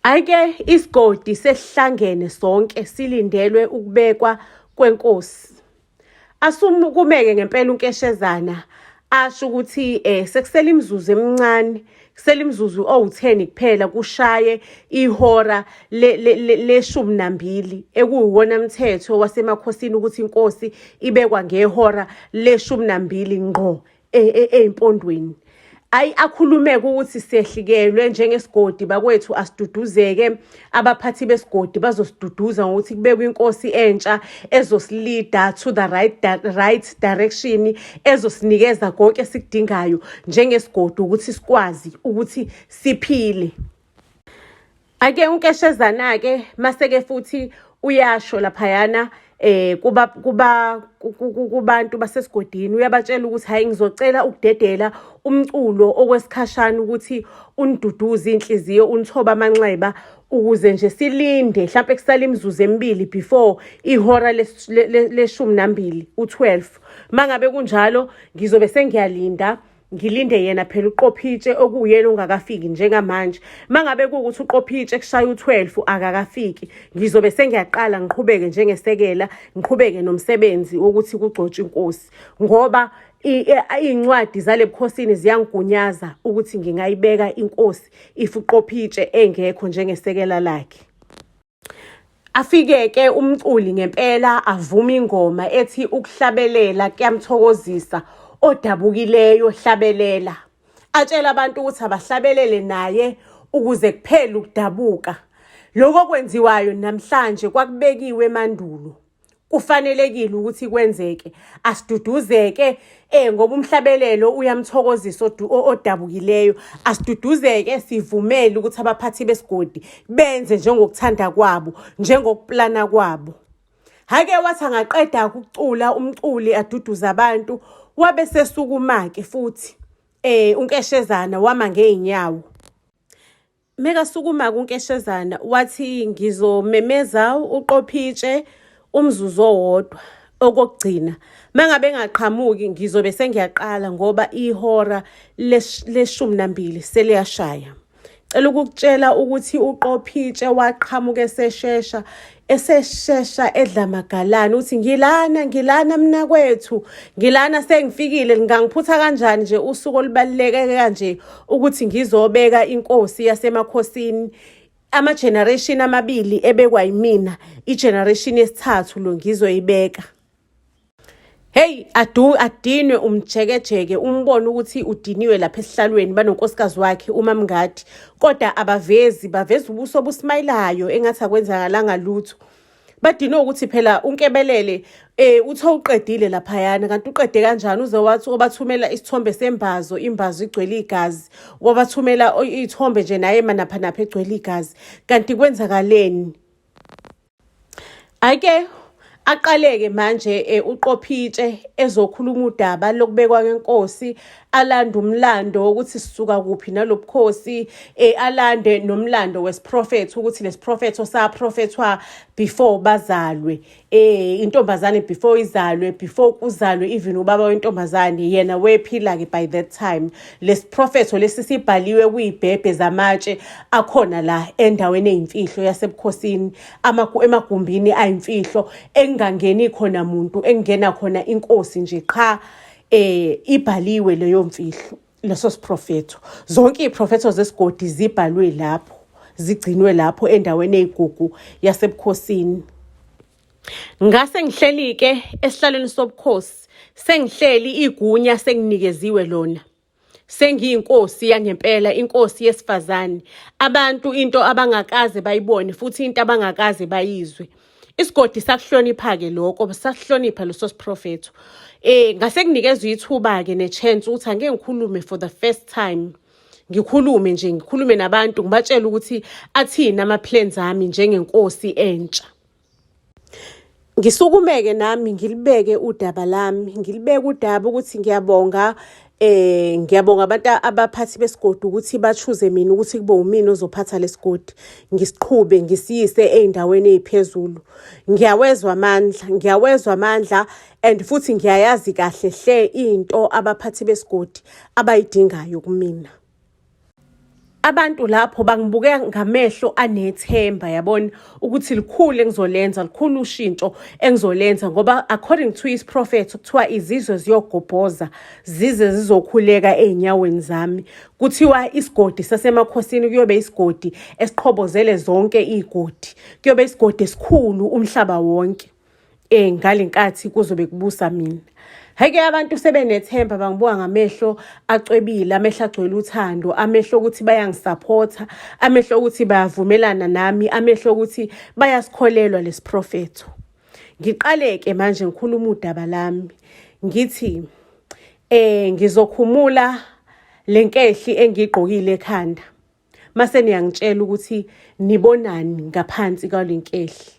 Hhayi-ke isigodi sesihlangene sonke silindelwe ukubekwa kwenkosi. Asukumeke ngempela uNkeshezana asho ukuthi sekusele imizuzu emincane, kusele imizuzu owu-10 kuphela kushaye ihora leshumi nambili ekuwuwona mthetho wasemakhosini ukuthi inkosi ibekwa ngehora leshumi nambili ngqo ey'mpondweni. Ayi akhulumeke ukuthi sehlikelwe njengesigodi bakwethu asiduduzeke abaphathi besigodi bazosiduduza ngokuthi kubekwe inkosi entsha ezosilida to the right direction ezosinikeza konke esikudingayo njengesigodi ukuthi sikwazi ukuthi siphile. Ake uNkeshezana-ke maseke futhi uyasho laphayana kuba kuba kubantu basesigodini uyabatshela ukuthi hayi ngizocela ukudedela umculo okwesikhashana ukuthi uniduduze inhliziyo unithoba amanxeba ukuze nje silinde mhlawumpe kusale imizuzu emibili before ihora leshumi nambili u-12. Mangabe kunjalo ngizobe sengiyalinda ngilinde yena phela uqophitshe okuwuyena ongakafiki njengamanje. Mangabe kuwukuthi uqophitshe kushaya u-12 akakafiki, ngizobe sengiyaqala ngiqhubeke njengesekela, ngiqhubeke nomsebenzi wokuthi kugcotshwe inkosi ngoba iy'ncwadi zale bukhosini ziyangigunyaza ukuthi ngingayibeka inkosi if uqophitshe engekho njengesekela lakhe. Afike-ke umculi ngempela avume ingoma ethi ukuhlabelela kuyamthokozisa odabukileyo hlabelela. Atshele abantu ukuthi abahlabelele naye ukuze kuphele ukudabuka. Lokho okwenziwayo namhlanje kwakubekiwe emandulo. Kufanelekile ukuthi kwenzeke. Asiduduzeke ngoba umhlabelelo uyamthokozisa odabukileyo. Asiduduzeke sivumele ukuthi abaphathi besigodi benze njengokuthanda kwabo, njengokuplana kwabo. Hake wathi angaqeda ukucula umculi aduduze abantu, wabe sesukuma-ke futhi uNkeshezana wama ngey'nyawo. Mekasukuma kuNkeshezana wathi ngizomemeza uqophitshe umzuzu owodwa okokugcina. Mangabe engaqhamuki ngizobe sengiyaqala ngoba ihora leshumi nambili seliyashaya. Cela ukukutshela ukuthi uqophitshe waqhamuka eseshesha eseshesha edla amagalane uthi ngilana ngilana mnakwethu ngilana sengifikile ngingangiphutha kanjani nje usuku olubaluleke kanje ukuthi ngizobeka inkosi yasemakhosini ama-generation amabili ebekwa yimina i-generation yesithathu lo ngizoyibeka. Hey adu adinwe umjekejeke umbone ukuthi udiniwe lapha esihlalweni banonkosikazi wakhe uMamngadi kodwa abavezi baveza ubuso obusmayilayo engathi akwenzakalanga lutho. Badinwe ukuthi phela uNkebelele uthe uqedile laphayana kanti uqede kanjani uze wathi obathumela isithombe sembazo imbazo igcwele igazi wabathumela iy'thombe nje naye manaphanapha egcwele igazi kanti kwenzakaleni. Ake aqaleke manje uqophitshe ezokhuluma udaba lokubekwa kwenkosi alande umlando wokuthi sisuka kuphi nalobukhosi alande nomlando wesiprofetho ukuthi lesiprofetho saprofethwa before bazalwe intombazane before izalwe before kuzalwe even ubaba wentombazane yena wephila ke by that time lesiprofetho lesi sibhaliwe kuyibhebhe zamatshe akhona la endaweni eyimfihlo yasebukhosini emagumbini ayimfihlo engangeni khona muntu engena khona inkosi nje qha ibhaliwe leyo mfihlo leso siprofetho zonke iziprofetho zesigodi zibhalwe lapho zigcinwe lapho endaweni eyigugu yasebukhosini. Ngase ngihleli-ke esihlalweni sobukhosi sengihleli igunya senginikeziwe lona sengiyinkosi yangempela inkosi yesifazane abantu into abangakaze bayibone futhi into abangakaze bayizwe. Isigodi sakuhlonipha-ke lokho sakuhlonipha leso siprofetho. Ngase kunikezwa ithuba-ke ne-chance ukuthi angeke ngikhulume for the first time. Ngikhulume nje ngikhulume nabantu ngibatshele ukuthi athini ama-plans ami njengenkosi entsha. Ngisukumeke nami ngilibeke udaba lami, ngilibeke udaba ukuthi ngiyabonga ngiyabonga abantu abaphathi besigodi ukuthi ba-choose mina ukuthi kube umina ozophatha lesigodi ngisiqhube ngisiyise ey'ndaweni ey'phezulu. Ngiyawezwa amandla, ngiyawezwa amandla and futhi ngiyayazi kahle hle into abaphathi besigodi abayidingayo kumina. Abantu lapho bangibuke ngamehlo anethemba, yabona ukuthi likhulu engizolenza, likhulu ushintsho engizolenza, ngoba according to isiprofetho kuthiwa izizwe ziyogobhoza zize zizokhuleka ey'nyaweni zami. Kuthiwa isigodi sasemakhosini kuyobe isigodi esiqhobozele zonke iy'godi, kuyobe isigodi esikhulu umhlaba wonke. Ngale nkathi kuzobe kubusa mina. Hhayi-ke abantu sebenethemba bangibuka ngamehlo acwebile, amehlo agcwele uthando, amehlo okuthi bayangisaphotha, amehlo okuthi bayavumelana nami, amehlo okuthi bayasikholelwa lesi profetho. Ngiqale-ke manje ngikhuluma udaba lami ngithi ngizokhumula le nkehli engiyigqokile ekhanda. Mase niyangitshela ukuthi nibonani ngaphansi kwale nkehli.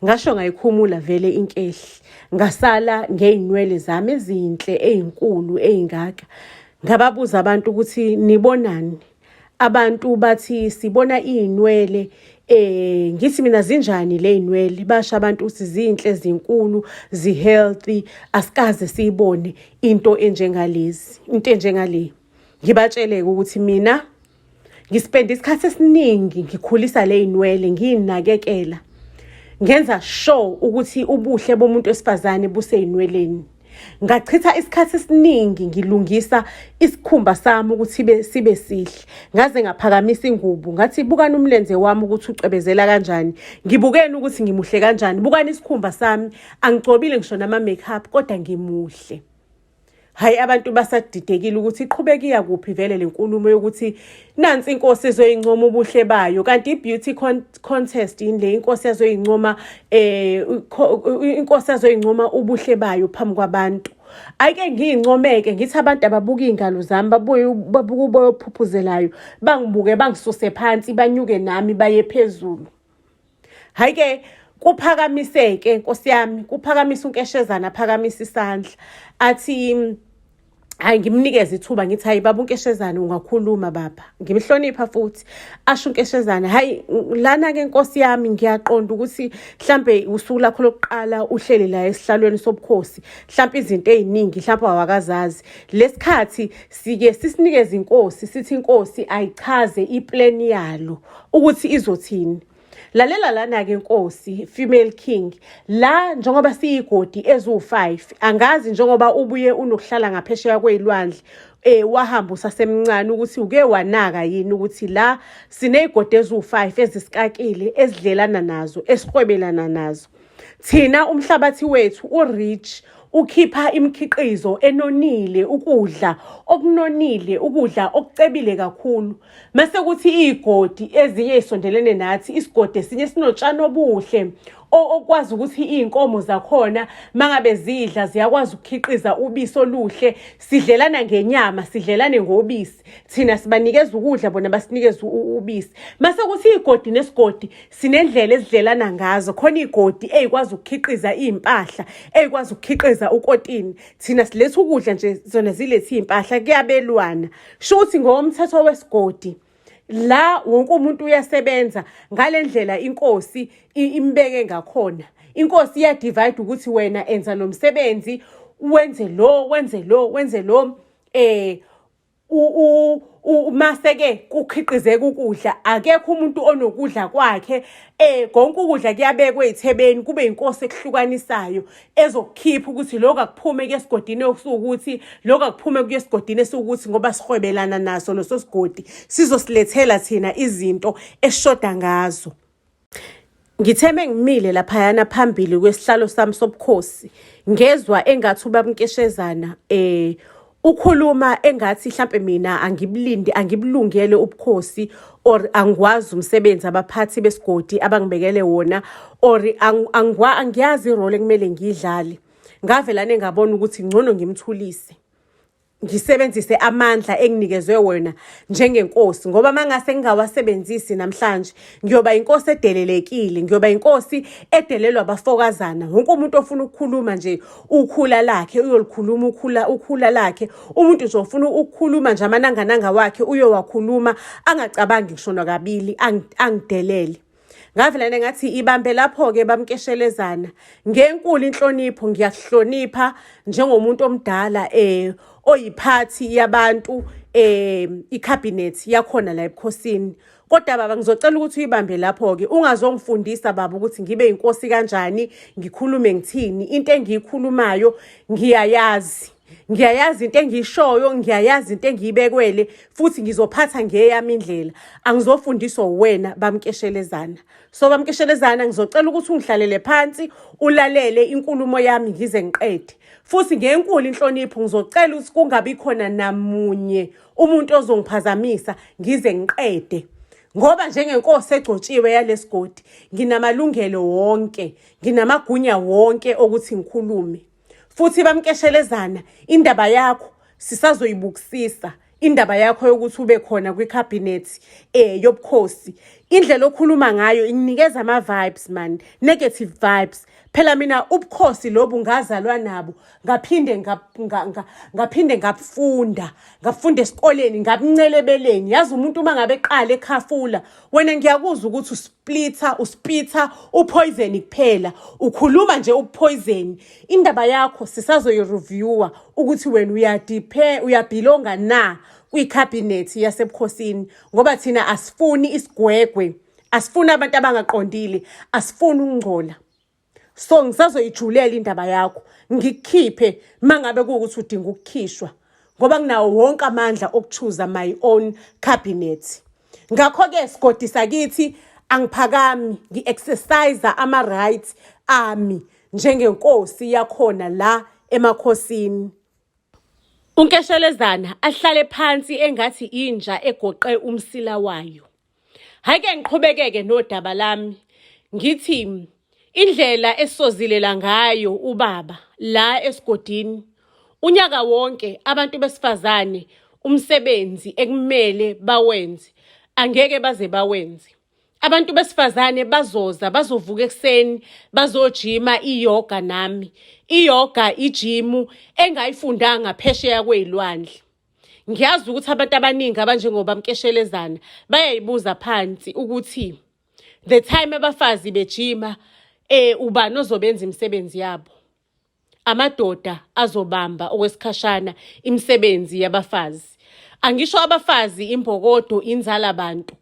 Ngasho ngayikhumula vele inkehli, ngasala ngey'nwele zami ezinhle ey'nkulu ey'ngaka. Ngababuza abantu ukuthi nibonani? Abantu bathi sibona iy'nwele ngithi mina zinjani le y'nwele? Basho abantu ukuthi zinhle, zinkulu, zi-healthy, asikaze siyibone into enjengalezi, into enjengale. Ngibatshele-ke ukuthi mina ngispende isikhathi esiningi ngikhulisa le y'nwele, ngiyinakekela, ngenza sure ukuthi ubuhle bomuntu wesifazane busey'nweleni. Ngachitha isikhathi esiningi ngilungisa isikhumba sami ukuthi sibe sihle. Ngaze ngaphakamisa ingubo, ngathi bukani umlenze wami ukuthi ucwebezela kanjani, ngibukeni ukuthi ngimuhle kanjani, bukani isikhumba sami, angigcobile ngisho nama-makeup kodwa ngimuhle. Hhayi abantu basadidekile ukuthi iqhubeka iya kuphi vele le nkulumo yokuthi nansi inkosi ezoyincoma ubuhle bayo, kanti i-beauty contest yini le inkosi yazoyincoma inkosi yazoyincoma ubuhle bayo phambi kwabantu. Ayike ngiyincomeke ngithi abantu ababuke iy'ngalo zami, babuye babuke uboya obuphuphuzelayo, bangibuke bangisuse phansi banyuke nami baye phezulu. Hhayi-ke kuphakamiseke nkosi yami, kuphakamisa uNkeshezana, aphakamisa isandla athi hayi ngimnikeze ithuba ngithi hayi baba uNkeshezana ungakhuluma baba, ngimhlonipha futhi. Asho uNkeshezana, hayi lana-ke nkosi yami ngiyaqonda ukuthi mhlampe usuku lakho lokuqala uhleli la esihlalweni sobukhosi, mhlampe izinto ey'ningi mhlampe awakazazi. Lesikhathi sike sisinikeze inkosi, sithi inkosi ayichaze iplan yalo ukuthi izothini. Lalela lana-ke nkosi, female king, la njengoba siyigodi eziwu-5, angazi njengoba ubuye unokuhlala ngaphesheya kwey'lwandle, wahamba usasemncane ukuthi uke wanaka yini ukuthi la siney'godi eziwu-5 ezisikakile ezidlelana nazo, esihwebelana nazo. Thina umhlabathi wethu u-rich, ukhipha imikhiqizo enonile, ukudla okunonile, ukudla okucebile kakhulu. Mase kuthi iy'godi ezinye ey'sondelene nathi, isigodi esinye sinotshani obuhle okwazi ukuthi iy'nkomo zakhona mangabe zidla ziyakwazi ukukhiqiza ubisi oluhle. Sidlelana ngenyama, sidlelane ngobisi. Thina sibanikeza ukudla, bona basinikeza ubisi. Mase kuthi iy'godi nesigodi sinendlela ezidlelana ngazo. Khona iy'godi ey'kwazi ukukhiqiza iy'mpahla, ey'kwazi ukukhiqiza ukotini. Thina siletha ukudla nje, zona zilethe iy'mpahla, kuyabelwana. Shuthi ngokomthetho wesigodi la wonke umuntu uyasebenza ngale ndlela inkosi imbeke ngakhona. Inkosi iya-divide ukuthi wena enza lo msebenzi, wenze lo, wenze lo, wenze lo, mase-ke kukhiqizeka ukudla, akekho umuntu onokudla kwakhe. Konke ukudla kuyabekwa ey'thebeni, kube inkosi ekuhlukanisayo ezokukhipha ukuthi lokhu akuphume kuye esigodini okusukuthi, lokhu akuphume kuye esigodini esiwukuthi, ngoba sihwebelana naso leso sigodi, sizosilethela thina izinto esishoda ngazo. Ngithe mengimile laphayana phambili kwesihlalo sami sobukhosi, ngezwa engathi ubaba uNkeshezana ukhuluma engathi mhlampe mina angibulindi, angibulungele ubukhosi, or angikwazi umsebenzi abaphathi besigodi abangibekele wona, or angiyazi irole ekumele ngiyidlale. Ngavelane ngabona ukuthi ngcono ngimthulise, ngisebenzise amandla enginikezwe wona njengenkosi, ngoba mangase ngingawasebenzisi namhlanje ngiyoba inkosi edelelekile, ngiyoba inkosi edelelwa abafokazana. Wonke umuntu ofuna ukukhuluma nje ukhula lakhe uyolikhuluma, ukhula lakhe. Umuntu nje ofuna ukukhuluma nje amanangananga wakhe uyowakhuluma, angacabangi ngisho nakabili, angidelele. Ngavelane ngathi ibambe lapho-ke bamkeshelezana ngenkulu inhlonipho, ngiyakuhlonipha njengomuntu omdala oyiphathi yabantu icabinet yakhona la ebukhosini. Kodwa baba ngizocela ukuthi uyibambe lapho-ke, ungazongifundisa baba ukuthi ngibe inkosi kanjani, ngikhulume ngithini. Into engiyikhulumayo ngiyayazi. Ngiyayazi into engiyishoyo, ngiyayazi into engiyibekwele futhi ngizophatha ngeyami indlela. Angizofundiswa uwena bamkeshelezana. So bamkeshelezana ngizocela ukuthi ungihlalele phansi ulalele inkulumo yami ngize ngiqede. Futhi ngenkulu inhlonipho ngizocela ukuthi kungabi khona namunye umuntu ozongiphazamisa ngize ngiqede. Ngoba njengenkosi egcotshiwe yalesigodi nginamalungelo wonke, nginamagunya wonke okuthi ngikhulume. Futhi bamkeshelezana indaba yakho sisazoyibukisisa indaba yakho yokuthi ube khona kwikhabhinethi yobukhosi. Indlela okhuluma ngayo inginikeza ama-vibes man, negative vibes. Phela mina ubukhosi lobu ngazalwa nabo, ngaphinde ngaphinde ngabufunda, ngabufunda esikoleni, ngabuncela ebeleni. Yazi umuntu uma ngabe eqala ekhafula, wena ngiyakuzwa ukuthi usplitha, uspitha upoison kuphela. Ukhuluma nje upoison. Indaba yakho sisazoyi-reviewa ukuthi wena uyadiphe uyabhilonga na kwikhabhinethi yasebukhosini, ngoba thina asifuni isigwegwe, asifuni abantu abangaqondile, asifuni ukungcola. So ngisazoyijulela indaba yakho, ngikukhiphe mangabe kuwukuthi udinga ukukhishwa, ngoba nginawo wonke amandla okuchuza my own cabinet. Ngakho-ke sigodi sakithi angiphakami, ngi-exercise ama-rights ami njengenkosi yakhona la emakhosini. Unkeshelezana ahlale phansi engathi inja egoqe umsila wayo. Hhayi-ke ngiqhubekeke nodaba lami ngithi indlela esisozilela ngayo ubaba la esigodini unyaka wonke, abantu besifazane umsebenzi ekumele bawenze angeke baze bawenze. Abantu besifazane bazoza bazovuka ekuseni bazojima iyoga nami. Iyoga ijimu engayifundanga phesheya kwey'lwandle. Ngiyazi ukuthi abantu abaningi abanjengoba Mkeshelezana bayayibuza phansi ukuthi the time abafazi bejima ubani ozobenza imisebenzi yabo. Amadoda azobamba okwesikhashana imisebenzi yabafazi. Angisho abafazi imbokodo inzala bantu.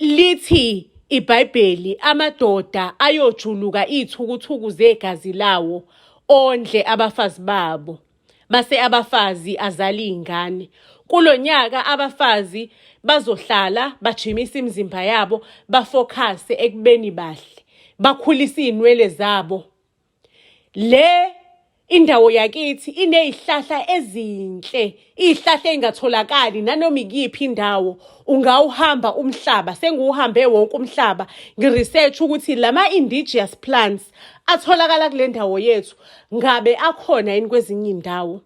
Lithi iBhayibheli amadoda ayojuluka iy'thukuthuku zegazi lawo ondle abafazi babo, base abafazi azale iy'ngane. Kulo nyaka abafazi bazohlala bajimise imizimba yabo, bafokhase ekubeni bahle, bakhulise iy'nwele zabo. Le indawo yakithi iney'hlahla ezinhle, iy'hlahla ey'ngatholakali nanoma ikuyiphi indawo. Ungawuhamba umhlaba, sengiwuhambe wonke umhlaba ngi-research ukuthi lama-indigenous plants atholakala kule ndawo yethu ngabe akhona yini kwezinye iy'ndawo.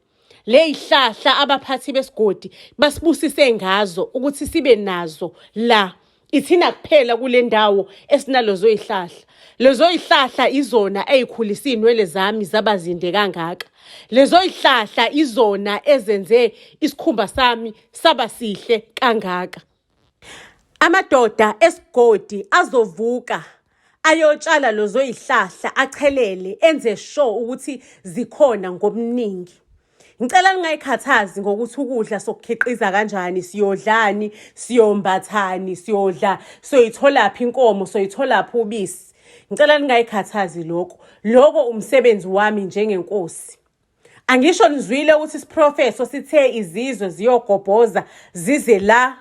Ley'hlahla abaphathi besigodi basibusise ngazo ukuthi sibe nazo la. Ithina kuphela kule ndawo esinalezo y'hlahla. Lezo y'hlahla izona ey'khulisa iy'nwele zami zaba zinde kangaka. Lezo y'hlahla izona ezenze isikhumba sami saba sihle kangaka. Amadoda esigodi azovuka ayotshala lezo y'hlahla, achelele, enze sure ukuthi zikhona ngobuningi. Ngicela ningayikhathazi ngokuthi ukudla sokukhiqiza kanjani, siyodlani, siyombathani, siyodla, soyitholaphi inkomo, soyitholaphi ubisi. Ngicela ningayikhathazi lokho. Lokho umsebenzi wami njengenkosi. Angisho nizwile ukuthi isiprofeso sithe izizwe ziyogobhoza zize la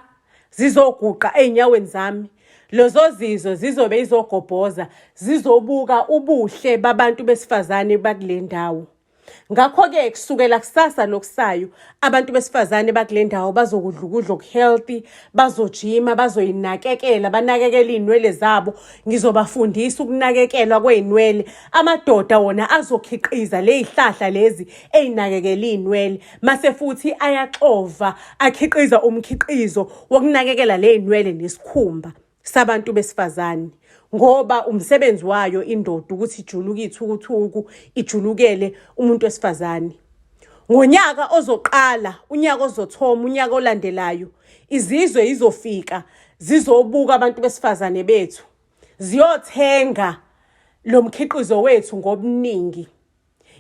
zizoguqa ey'nyaweni zami. Lezo zizwe zizobe izogobhoza zizobuka ubuhle babantu besifazane bakule ndawo. Ngakho-ke kusukela kusasa nokusayo abantu besifazane bakule ndawo bazokudla ukudla oku-healthy, bazojima, bazoyinakekela, banakekele iy'nwele zabo. Ngizobafundisa ukunakekelwa kwey'nwele. Amadoda wona azokhiqiza ley'hlahla lezi ey'nakekela iy'nwele, mase futhi ayaxova akhiqiza umkhiqizo wokunakekela ley'nwele nesikhumba sabantu besifazane, ngoba umsebenzi wayo indoda ukuthi ijuluke ithukuthuku ijulukele umuntu wesifazane. Ngonyaka ozoqala, unyaka ozothoma, unyaka olandelayo, izizwe izofika zizobuka abantu besifazane bethu, ziyothenga lo mkhiqizo wethu ngobuningi.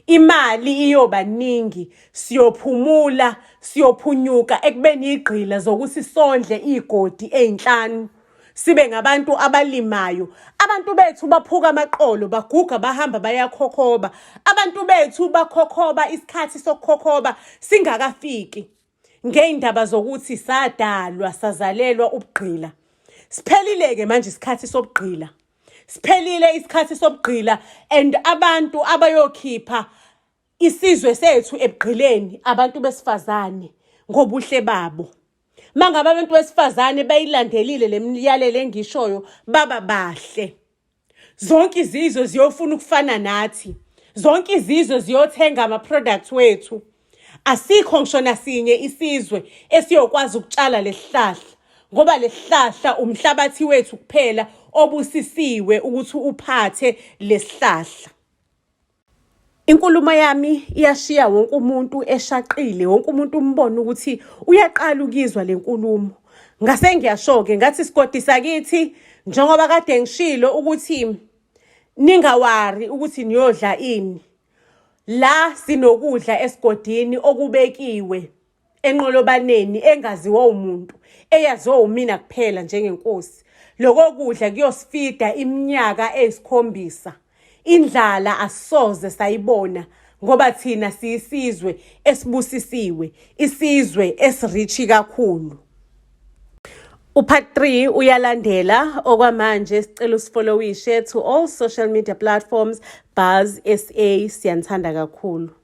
Imali iyoba ningi, siyophumula, siyophunyuka ekubeni igqila zokuthi sondle iy'godi ey'nhlanu. Sibe ngabantu abalimayo. Abantu bethu baphuka amaqolo, baguga bahamba bayakhokhoba. Abantu bethu bakhokhoba isikhathi sokukhokhoba singakafiki. Ngey'ndaba zokuthi sadalwa sazalelwa ubugqila. Siphelile-ke manje isikhathi sobugqila. Siphelile isikhathi sobugqila and abantu abayokhipha isizwe sethu ebugqileni abantu besifazane ngobuhle babo. Mangabe abantu besifazane bayilandelile le miyalelo engishoyo baba bahle. Zonke izizwe ziyofuna ukufana nathi. Zonke izizwe ziyothenga ama-products wethu. Asikho ngisho nasinye isizwe esiyokwazi ukutshala lesihlahla ngoba lesihlahla umhlabathi wethu kuphela obusisiwe ukuthi uphathe lesihlahla. Inkulumo yami iyashiya wonke umuntu eshaqile, wonke umuntu umbona ukuthi uyaqala ukuyizwa le nkulumo. Ngase ngiyasho-ke ngathi sigodi sakithi njengoba kade ngishilo ukuthi ningawari ukuthi niyodla ini. La sinokudla esigodini okubekiwe enqolobaneni engaziwa umuntu eyaziwa umina kuphela njengenkosi. Loko kudla kuyosifida iminyaka eyisikhombisa. Indlala asoze sayibona ngoba thina siyisizwe esibusisiwe, isizwe esirich kakhulu. Upart 3 uyalandela okwamanje sicela usifollowishe to all social media platforms Buzz SA siyanithanda kakhulu.